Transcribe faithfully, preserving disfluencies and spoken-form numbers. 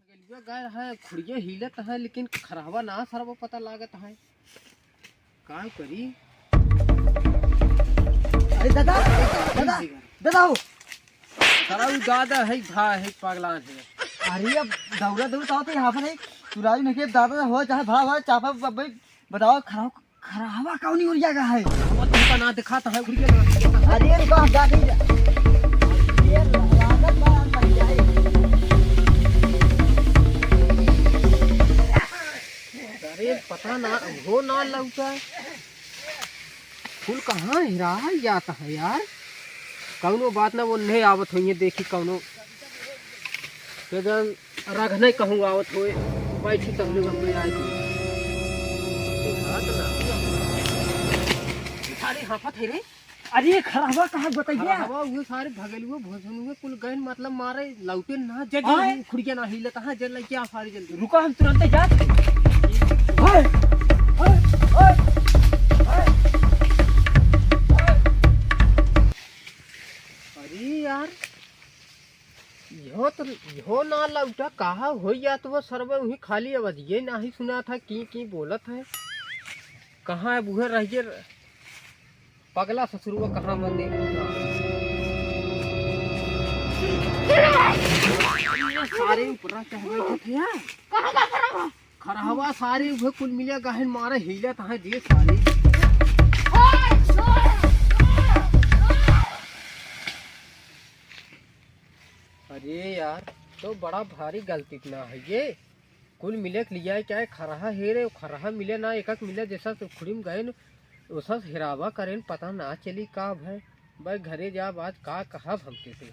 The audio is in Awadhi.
गलिया गए है, खुड़िया हिलत है, लेकिन खरहवा ना सरवा पता लागत है। का करी? अरे दादा, दादा, दादा हो। सारा उ दादा है, भा है, पगलान है। अरे अब दौड़ा दौड़ तो होते यहाँ पर नहीं। चुराई नहीं के दादा हो, चाहे भा हो, चापा ब-, ब-, बताओ, खराब, खराबा कौन ओरिया का है? वो तुमका ना दिखाता है, उड़िया ना। अरे रुका, हम जाते ही जा-, ये लागत बा, हम बन जाए। अरे पता ना, हो ना लौटा। फूल कहाँ हेराई जाता है यार? कौनो बात ना, वो नहीं आवत होइए, देखी कौनो के जन रख नहीं कहूँ आवत होए, बैठी तब लोग अपने आए थे। हाथ ना। सारे हाफत है रे। अरे ये खराबा कहाँ बताइए? खराबा वो सारे भगलुए भोजनुए कुल गए, मतलब मारे लौटे ना, जज आए? खुड़िया ना हिलत, हाँ, जल लेके आ सारी जल्दी। रुका, हम तुरंत जात हई। हाय, हाय, हाय, हाय। अरे यार, इहो तो, इहो ना लौटा, कहाँ होई जात वो सरवे, वहीं खाली आवाज ये नाही सुना था, की, की बोलत है, कहाँ है बुहे रहिए, पगला ससुरवा कहाँ बंदे। ये सारे ऊपर चढ़ बैठे थे यार। कहाँ का खराब? खरहवा सारे उहे कुल मिले गहन मारे हिलत है जे सारे। अरे यार, तो बड़ा भारी गलती ना है ये। कुल मिले के लिया क्या है, खरहा हेरे, खरहा मिले ना, एकक मिले जैसा से खुड़ी में गए न, ओसा से हेरावा करेन, पता ना चली का भय। भाई घरे जाब आज का कहब हम किसे।